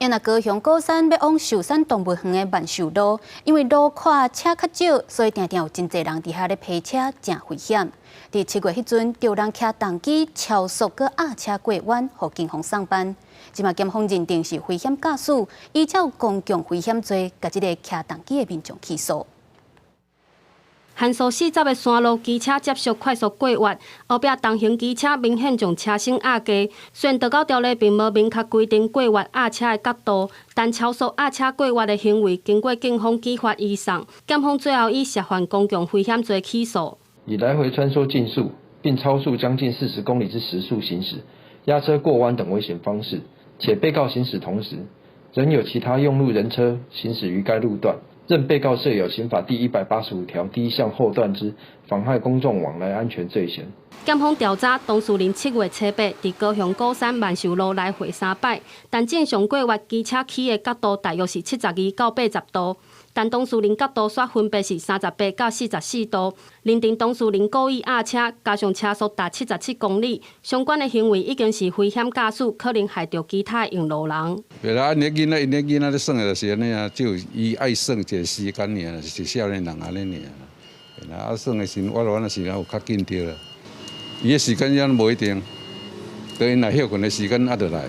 因為高雄鼓山欲往壽山動物園的萬壽路，因為路闊車較少，所以定定有真濟人佇遐咧泊車，誠危險。佇7月彼陣，就有人騎重機超速閣壓車過彎，予警方送辦。這馬檢方認定是危險駕駛，依照公共危險罪，共這个騎重機的民眾起訴。限速40的山路，機車接續快速過彎，後壁重型機車明顯將車身壓低。雖然道交條例並無明確規定過彎壓車的角度，但超速壓車過彎的行為，經過警方舉發移送，檢方最後以涉犯公共危險罪起訴。以來回穿梭競速，並超速將近40公里之時速行駛，壓車過彎等危險方式，且被告行駛同時，仍有其他用路人車行駛於該路段。認被告設有刑法第185條第1項後段之妨害公眾往來安全罪嫌。檢方調查當事人7月初8佇高雄鼓山萬壽路來回三擺，但正常過彎機車起的角度大約是72到80度，但當事人角度煞分別是38到44度，認定當事人故意壓車，加上車速達77公里，相關的行為已經是危險駕駛，可能害著其他用路人。袂啦，𪜶囡仔，𪜶囡仔咧耍的就是按呢啊，只有伊愛耍一个時間爾，是少年人按呢爾。啊，耍的時，我若是有較緊著啦。伊的時間也無一定，等𪜶來歇睏的時間啊，就來。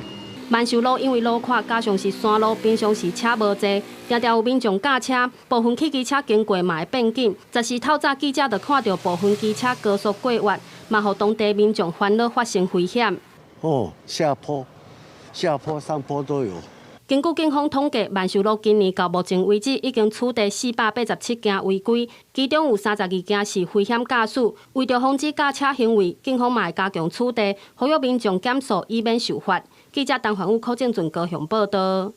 萬壽路因為路闊，加上是山路，平常時車無濟，定定有民眾駕車，部分汽機車經過嘛會變緊。十時透早記者就看著部分機車高速過彎，嘛予當地民眾煩惱發生危險。哦，下坡、下坡、上坡都有。根據警方統計，萬壽路今年到目前為止已經處罰487件違規，其中有32件是危險駕駛。為著防止駕車行為，警方嘛會加強處罰，呼籲民眾減速，以免受罰。記者陳環宇、柯正俊高雄報道。